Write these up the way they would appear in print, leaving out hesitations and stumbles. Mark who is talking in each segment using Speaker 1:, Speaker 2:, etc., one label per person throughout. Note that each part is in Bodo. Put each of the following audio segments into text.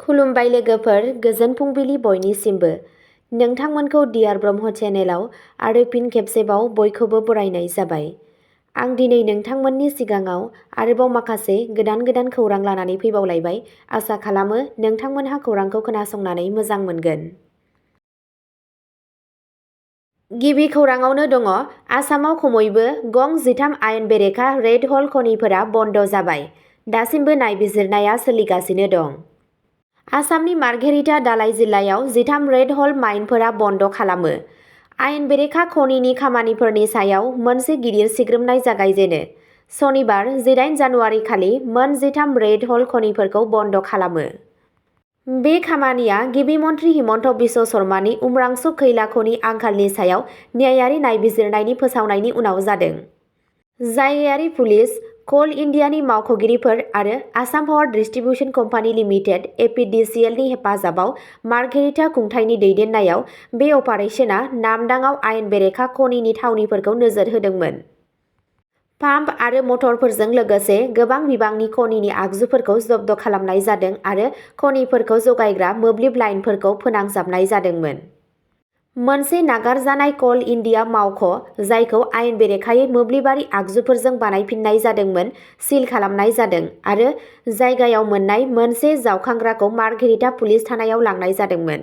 Speaker 1: खुलुमबाय लोगोफोर, गोजोन फुंबिलि बयनिसिमबो। नोंथांमोनखौ डियार ब्रह्म चेनेलाव आरो फिन खेबसेबाव बयखौबो बरायनाय जाबाय। आं दिनै नोंथांमोननि सिगाङाव आरोबाव माखासे गोदान खौरां लानानै फैबावलायबाय। आसा खालामो नोंथांमोनहा खौरांखौ खोनासंनानै मोजां मोनगोन। गिबि खौराङावनो दङ, आसामाव खमैबो गं 13 आयेन बेरेखा रेड हल खनिफोरा बन्द जाबाय। दासिमबो नायबिजिरनाया सोलिगासिनो दं। आसामनि मार्घेरिटा दालाइ जिल्लायाव 13 रेड हल माइनफोरा बन्द खालामो। आयेन बेरेखा खनिनि खामानिफोरनि सायाव मोनसे गिदिर सिग्रोमनाय जागायजेनो। सनिबार 18 जानुवारि खालि मोन 13 रेड हल खनिफोरखौ बन्द खालामो। बे खामानिया गिबि मन्थ्रि हिमन्त बिश्व शर्मानि उम्रांसु खैला खनि आंखालनि सायाव न्यायारि नायबिजिरनायनि फोसावनायनि उनाव जादों। जायगायारि पुलिस, कल इन्डियानि मावख'गिरिफोर आरो Assam power distribution company limited (एपिडिसिएल)नि हेफाजाबाव मार्घेरिटा खुंथायनि दैदेननायाव बे अपारेशना नामदांआव आयेन बेरेखा खनिनि थावनिफोरखौ नोजोर होदोंमोन। पाम्प आरो मटरफोरजों लोगोसे गोबां बिबांनि खनिनि आगजुफोरखौ जब्द खालामनाय जादों आरो खनिफोरखौ जगायग्रा मोब्लिब लाइनफोरखौ फोनांजाबनाय जादोंमोन। मोनसे नागारजानाय कल इन्डिया मावख', जायखौ आयेन बेरेखायै मोब्लिबारि आगजुफोरजों बानायफिननाय जादोंमोन, सिल खालामनाय जादों आरो जायगायाव मोन्नाय मोनसे जावखांग्राखौ मार्घेरिटा पुलिस थानायाव लांनाय जादोंमोन।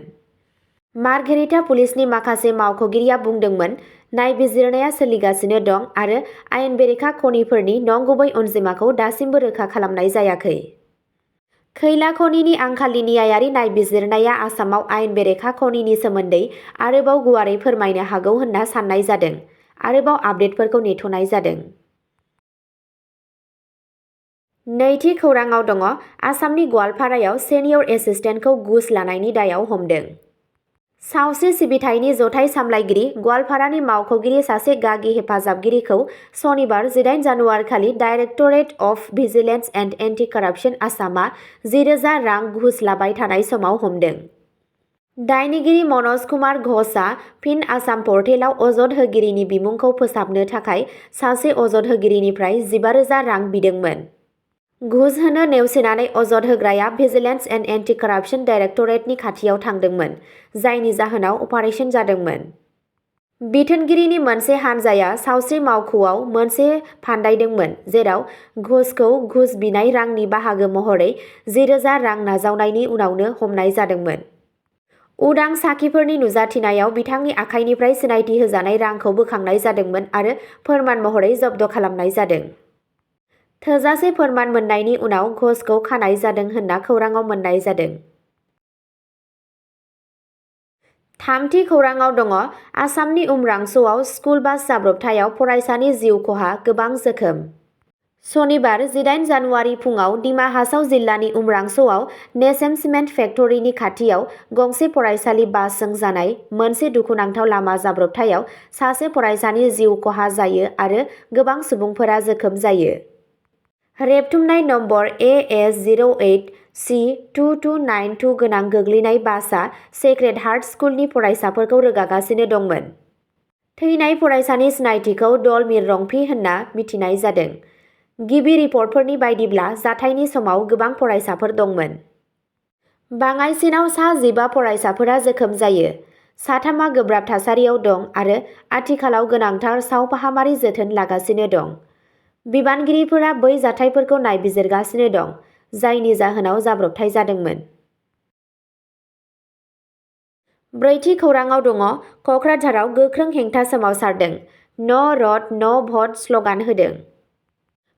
Speaker 1: मार्घेरिटा पुलिसनि माखासे मावख'गिरिया बुंदोंमोन, नायबिजिरनाया सोलिगासिनो दं आरो आयेन बेरेखा खनिफोरनि नंगुबै अनजिमाखौ दासिमबो रोखा खालामनाय जायाखै। खैला खनिनि आंखालनि न्यायारि नायबिजिरनाया आसामाव आयेन बेरेखा खनिनि सोमोन्दै आरोबाव गुवारै फोरमायनो हागौ होनना सान्नाय जादों। आरोबाव आपडेटफोरखौ नेथ'नाय जादों। नैथि खौराङाव दङ, आसामनि गवालपारायाव सेनियर एसिस्टेन्टखौ घुस लानायनि दायाव हमदों। सावस्रि सिबिथायनि जथाय सामलायगिरि, गवालपारानि मावख'गिरि सासे गागि हेफाजाबगिरिखौ सनिबार 18 जानुवारि खालि directorate of vigilance and anti करापसन आसामआ 10,000 रां घुस लाबाय थानाय समाव हमदों। दायनिगिरि मनज कुमार घोषआ फिन आसाम पर्टेलाव अजद होगिरिनि बिमुंखौ फोसाबनो थाखाय सासे अजद होगिरिनिफ्राय 15,000 रां बिदोंमोन। घुस होनो नेवसिनानै अजद होग्राया भिजिलेन्स एन्ड एन्टि करापसन डाइरेक्टरेटनि खाथियाव थांदोंमोन, जायनि जाहोनाव अपारेशन जादोंमोन। बिथोनगिरिनि मोनसे हानजाया सावस्रि मावख'आव मोनसे फान्दायदोंमोन, जेराव घोषखौ घुस बिनाय रांनि बाहागो महरै 10,000 रां नाजावनायनि उनावनो हमनाय जादोंमोन। उदां साखिफोरनि नुजाथिनायाव बिथांनि आखाइनिफ्राय सिनायथि होजानाय रांखौ बोखांनाय जादोंमोन आरो फोरमान महरै जब्द खालामनाय जादों। थोजासे फोरमान मोननायनि उनाव घोषखौ खानाय जादों होनना खौराङाव मोन्नाय जादों। थामथि खौराङाव दङ, आसामनि उम्रांसुआव स्कुल बास जाब्रबथायाव फरायसानि जिउ खहा, गोबां जोखोम। सनिबार 18 जानुवारि फुङाव दिमा हासाव जिल्लानि उम्रांसुआव नेसेम सिमेन्ट फेक्टरिनि खाथियाव गंसे फरायसालि बासजों जानाय मोनसे दुखुनांथाव लामा जाब्रबथायाव सासे फरायसानि जिउ खहा जायो आरो गोबां सुबुंफोरा जोखोम जायो। रेबथुमनाय नम्बर AS08C2292 गोनां गोग्लैनाय बासआ सेक्रेड हार्ट स्कुलनि फरायसाफोरखौ रोगागासिनो दंमोन। थैनाय फरायसानि सिनायथिखौ दल मिररंफि होनना मिथिनाय जादों। गिबि रिपर्टफोरनि बायदिब्ला जाथायनि समाव गोबां फरायसाफोर दंमोन। बाङाइसिनाव सा 15 फरायसाफोरा जोखोम जायो। 3 गोब्राब थासारियाव दं आरो आथिखालाव गोनांथार सावफाहामारि जोथोन लागासिनो दं। बिबानगिरिफोरा बै जाथायफोरखौ नायबिजिरगासिनो दं, जायनि जाहोनाव जाब्रबथाय जादोंमोन। ब्रैथि खौराङाव दङ, कक्राझाराव गोख्रों हेंथा सोमावसारदों, न र'ड न भट स्ल'गान होदों।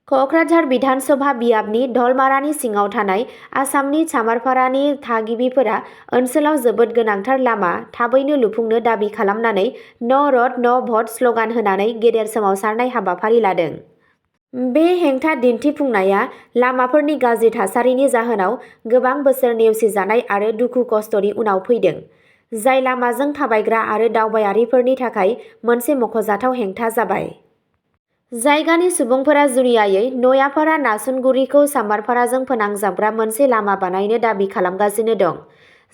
Speaker 1: कक्राझार बिधान सभा बियाबनि धलमारानि सिङाव थानाय आसामनि चामारपारानि थागिबिफोरा ओनसोलाव जोबोद गोनांथार लामा थाबैनो लुफुंनो दाबि खालामनानै न र'ड न भट स्ल'गान होनानै गेदेर सोमावसारनाय हाबाफारि लादों। बे हेंथा दिन्थिफुंनाया लामाफोरनि गाज्रि थासारिनि जाहोनाव गोबां बोसोर नेवसिजानाय आरो दुखु खस्थ'नि उनाव फैदों, जाय लामाजों थाबायग्रा आरो दावबायारिफोरनि थाखाय मोनसे मख'जाथाव हेंथा जाबाय। जायगानि सुबुंफोरा जुनियायै नयापारा नासुनगुरिखौ चामारपाराजों फोनांजाबग्रा मोनसे लामा बानायनो दाबि खालामगासिनो दं,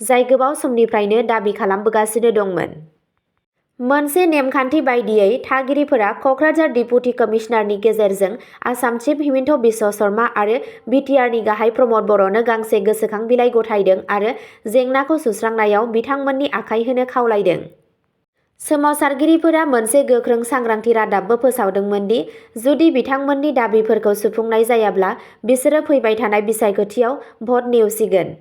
Speaker 1: जाय गोबाव समनिफ्रायनो दाबि खालामबोगासिनो दंमोन। मोनसे नेमखान्थि बायदियै थागिरिफोरा क'क्राझार डिपुटि कमिशनारनि गेजेरजों आसाम चिफ हिमन्त बिश्व शर्मा आरो बिटिआरनि गाहाय प्रमद बर'नो गांसे गोसोखां बिलाइ गथायदों आरो जेंनाखौ सुस्रांनायाव बिथांमोननि आखाय होनो खावलायदों। सोमावसारगिरिफोरा मोनसे गोख्रों सांग्रांथि रादाबबो फोसावदोंमोन दि जुदि बिथांमोननि दाबिफोरखौ सुफुंनाय जायाब्ला बिसोरो फैबाय थानाय बिसायख'थियाव भट नेवसिगोन।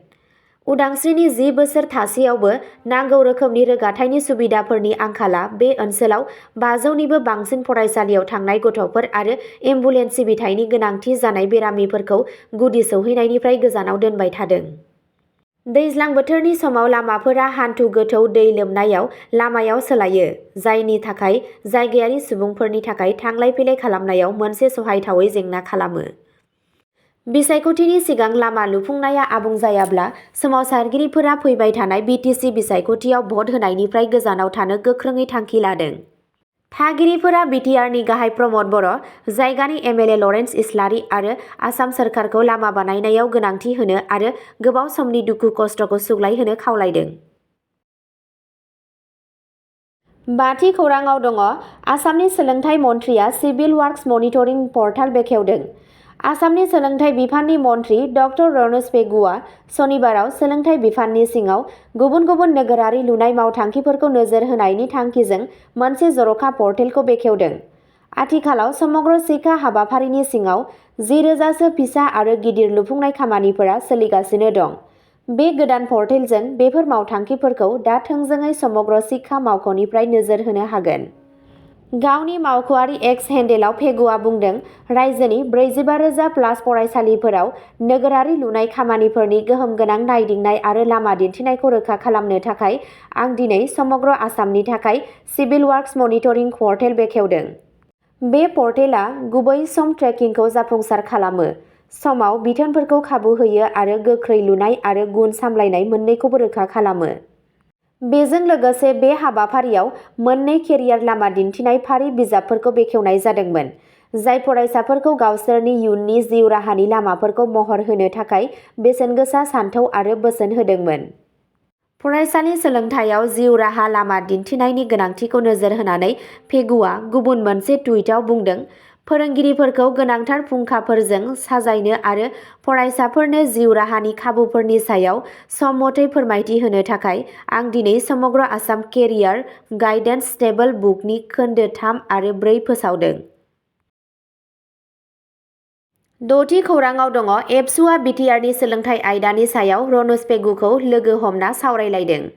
Speaker 1: उदांस्रिनि 10 बोसोर थासेयावबो नांगौ रोखोमनि रोगाथाइनि सुबिदाफोरनि आंखाला बे ओनसोलाव 500निबो बांसिन फरायसालियाव थांनाय गथ'फोर आरो एम्बुलेन्स सिबिथायनि गोनांथि जानाय बेरामिफोरखौ गुदि सौहैनायनिफ्राय गोजानाव दोनबाय थादों। दैज्लां बोथोरनि समाव लामाफोरा हान्थु गोथौ दै लोमनायाव लामायाव सोलायो, जायनि थाखाय जायगायारि सुबुंफोरनि थाखाय थांलाय फैलाय खालामनायाव मोनसे सहायथावै जेंना खालामो। बिसायख'थिनि सिगां लामा लुफुंनाया आबुं जायाब्ला सोमावसारगिरिफोरा फैबाय थानाय बिटिसि बिसायख'थियाव भट होनायनिफ्राय गोजानाव थानो गोख्रोङै थांखि लादों। थागिरिफोरा बिटिआरनि गाहाय प्रमद बर', जायगानि एमएलए लरेन्स इस्लारि आरो आसाम सोरखारखौ लामा बानायनायाव गोनांथि होनो आरो गोबाव समनि दुखु खस्थ'खौ सुग्लायहोनो खावलायदों। बाथि खौराङाव दङ आसामनि सोलोंथाइ मन्थ्रिया सिभिल वार्क्स मनिटरिं पर्टाल बेखेवदों। आसामनि सोलोंथाइ बिफाननि मन्थ्रि ड रनज पेगुआ सनिबाराव सोलोंथाइ बिफाननि सिङाव गुबुन गुबुन नोगोरारि लुनाय मावथांखिफोरखौ नोजोर होनायनि थांखिजों मोनसे जर'खा पर्टेलखौ बेखेवदों। आथिखालाव समग्र शिक्षा हाबाफारिनि सिङाव 10,000सो फिसा आरो गिदिर लुफुंनाय खामानिफोरा सोलिगासिनो दं। बे गोदान पर्टेलजों बेफोर मावथांखिफोरखौ दा थोंजोङै समग्र शिक्षा मावख'निफ्राय नोजोर होनो हागोन। गावनि मावख'आरि एक्स हेन्डेलआव पेगुआ बुंदों, रायजोनि 45,000 प्लास फरायसालिफोराव नोगोरारि लुनाय खामानिफोरनि गोहोम गोनां नायदिंनाय आरो लामा दिन्थिनायखौ रोखा खालामनो थाखाय आं दिनै समग्र आसामनि थाखाय सिभिल वार्क्स मनिटरिं पर्टेल बेखेवदों। बे पर्टेलआ गुबै सम ट्रेकिंखौ जाफुंसार खालामो, समाव बिथोनफोरखौ खाबु होयो आरो गोख्रै लुनाय आरो गुन सामलायनाय मोन्नैखौबो रोखा खालामो। बेजों लोगोसे बे हाबाफारियाव मोननै केरियार लामा दिन्थिनाय फारि बिजाबफोरखौ बेखेवनाय जादोंमोन, जाय फरायसाफोरखौ गावसोरनि इयुननि जिउ राहानि लामाफोरखौ महर होनो थाखाय बेसेनगोसा सानथौ आरो बोसोन होदोंमोन। फरायसालि सोलोंथायाव जिउ राहा लामा दिन्थिनायनि गोनांथिखौ नोजोर होनानै पेगुआ गुबुन मोनसे टुइटआव बुंदों, फोरोंगिरिफोरखौ गोनांथार फुंखाफोरजों साजायनो आरो फरायसाफोरनो जिउ राहानि खाबुफोरनि सायाव सम मथै फोरमायथि होनो थाखाय आं दिनै समग्र आसाम केरियार गाइडेन्स स्टेबल बुकनि खोन्दो 3 आरो 4 फोसावदों। द'थि खौराङाव दङ एबसुआ बिटिआरनि सोलोंथाइ आयदानि सायाव रनज पेगुखौ लोगो हमना सावरायलायदों।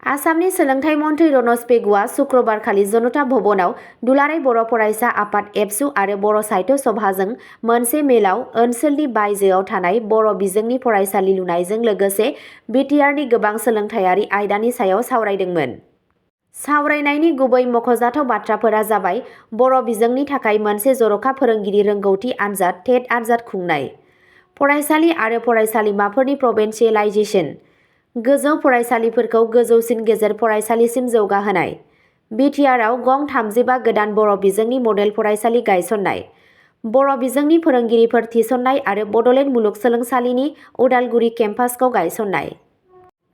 Speaker 1: आसामनि सोलोंथाइ मन्थ्रि रनज पेगुआ सुक्रबारखालि जनता भवनाव दुलाराय बर' फरायसा आफाद एबसु आरो बर' साहित्य सभाजों मोनसे मेलाव ओनसोलनि बायजोआव थानाय बर' बिजोंनि फरायसालि लुनायजों लोगोसे बिटिआरनि गोबां सोलोंथायारि आयदानि सायाव सावरायदोंमोन। सावरायनायनि गुबै मख'जाथाव बाथ्राफोरा जाबाय बर' बिजोंनि थाखाय मोनसे जर'खा फोरोंगिरि रोंगौथि आनजाद टेट आनजाद खुंनाय, फरायसालि आरो फरायसालिमाफोरनि प्रभिन्सियेलाइजेसन, गोजौ फरायसालिफोरखौ गोजौसिन गेजेर फरायसालिसिम जौगाहोनाय, बिटिआरआव गं 35 गोदान बर' बिजोंनि मडेल फरायसालि गायसन्नाय, बर' बिजोंनि फोरोंगिरिफोर थिसन्नाय आरो बड'लेण्ड मुलुगसोलोंसालिनि उदालगुरि केम्पासखौ गायसन्नाय।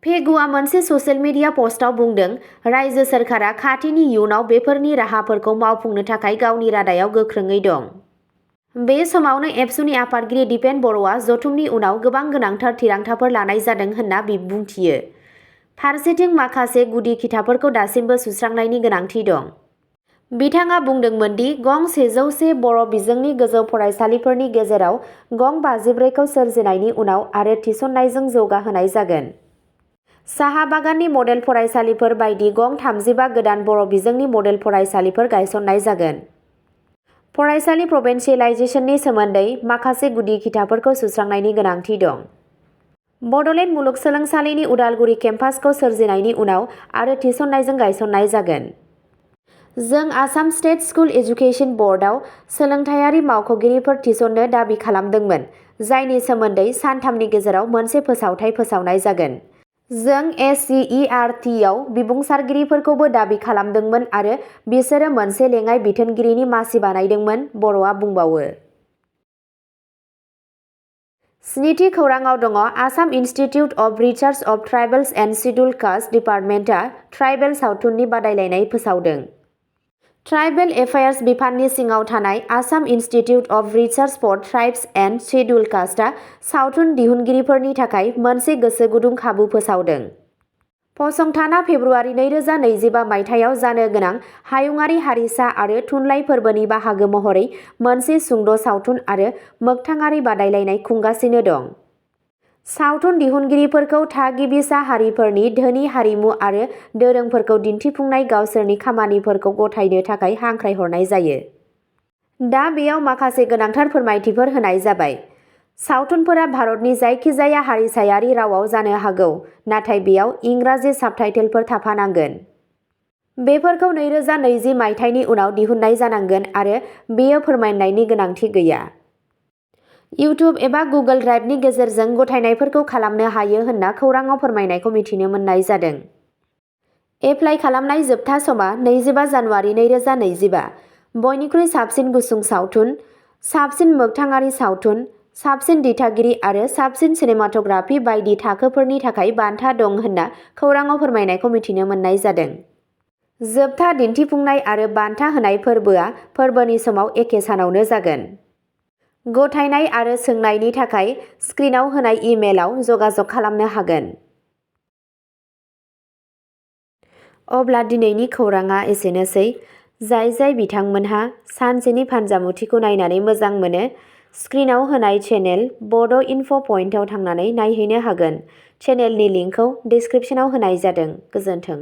Speaker 1: पेगुआ मोनसे ससियेल मिडिया पस्टआव बुंदों, रायजो सोरखारा खाथिनि इयुनाव बेफोरनि राहाफोरखौ मावफुंनो थाखाय गावनि रादायाव गोख्रोङै दं। बे समावनो एबसुनि आफादगिरि दिपेन बर'आ जथुमनि उनाव गोबां गोनांथार थिरांथाफोर लानाय जादों होनना बुंथियो। फारसेथिं माखासे गुदि खिथाफोरखौ दासिमबो सुस्रांनायनि गोनांथि दं। बिथाङा बुंदोंमोन दि गं 101 बर' बिजोंनि गोजौ फरायसालिफोरनि गेजेराव गं 54खौ सोरजिनायनि उनाव आरो थिसननायजों जौगाहोनाय जागोन। साहा बागाननि मडेल फरायसालिफोर बायदि गं 35 गोदान बर' बिजोंनि मडेल फरायसालिफोर गायसन्नाय जागोन। फरायसालि प्रभिन्सियेलाइजेसननि सोमोन्दै माखासे गुदि खिथाफोरखौ सुस्रांनायनि गोनांथि दं। बड'लेण्ड मुलुगसोलोंसालिनि उदालगुरि केम्पासखौ सोरजिनायनि उनाव आरो थिसननायजों गायसन्नाय जागोन। जों आसाम स्टेट स्कुल एजुकेशन बोर्डआव सोलोंथायारि मावख'गिरिफोर थिसननो दाबि खालामदोंमोन, जायनि सोमोन्दै सानथामनि गेजेराव मोनसे फोसावथाय फोसावनाय जागोन। जों एससिइआरटिआव बिबुंसारगिरिफोरखौबो दाबि खालामदोंमोन आरो बिसोरो मोनसे लेङाइ बिथोनगिरिनि मासि बानायदोंमोन, बर'आ बुंबावो। स्निथि खौराङाव दङ Assam institute of research of tribals and scheduled caste डिपार्टमेन्टआ ट्राइबेल सावथुननि बादायलायनाय फोसावदों। ट्राइबेल एफेयार्स बिफाननि सिङाव थानाय Assam institute of research for tribes and scheduled कास्टआ सावथुन दिहुनगिरिफोरनि थाखाय मोनसे गोसो गुदुं खाबु फोसावदों। फसंथाना फेब्रुवारि 2025 मायथाइयाव जानो गोनां हायुङारि हारिसा आरो थुनलाइ फोरबोनि बाहागो महरै मोनसे सुंद' सावथुन आरो मोगथाङारि बादायलायनाय खुंगासिनो दं। सावथुन दिहुनगिरिफोरखौ थागिबिसा हारिफोरनि धोनि हारिमु आरो दोरोंफोरखौ दिन्थिफुंनाय गावसोरनि खामानिफोरखौ गथायनो थाखाय हांख्रायहरनाय जायो। दा बेयाव माखासे गोनांथार फोरमायथिफोर होनाय जाबाय। सावथुनफोरा भारतनि जायखिजाया हारिसायारि रावाव जानो हागौ, नाथाय बेयाव इंराजि साबटाइटेलफोर थाफानांगोन। बेफोरखौ 2020 मायथाइनि उनाव दिहुननाय जानांगोन आरो बेयो फोरमायनायनि गोनांथि गैया। इउट्युब एबा गुगोल ड्राइभनि गेजेरजों गथायनायफोरखौ खालामनो हायो होनना खौराङाव फोरमायनायखौ मिथिनो मोननाय जादों। एप्लाइ खालामनाय जोबथा समा 25 जानुवारि 2025। बयनिख्रुइ साबसिन गुसुं सावथुन, साबसिन मोगथाङारि सावथुन, साबसिन दिथागिरि आरो साबसिन सिनेमाट'ग्राफि बायदि थाखोफोरनि थाखाय बान्था दं होनना खौराङाव फोरमायनायखौ मिथिनो मोननाय जादों। जोबथा दिन्थिफुंनाय आरो बान्था होनाय फोरबोआ फोरबोनि समाव एखे सानावनो जागोन। गथायनाय आरो सोंनायनि थाखाय स्क्रिनाव होनाय इमेलआव जगाजग खालामनो हागोन। अब्ला दिनैनि खौराङा एसेनोसै। जाय बिथांमोनहा सानसेनि फानजामुथिखौ नायनानै मोजां मोनो, स्क्रिनाव होनाय चेनेल बड' इनफ' पइन्टआव थांनानै नायहैनो हागोन। चेनेलनि लिंकखौ डिस्क्रिप्शनाव होनाय जादों। गोजोन्थों।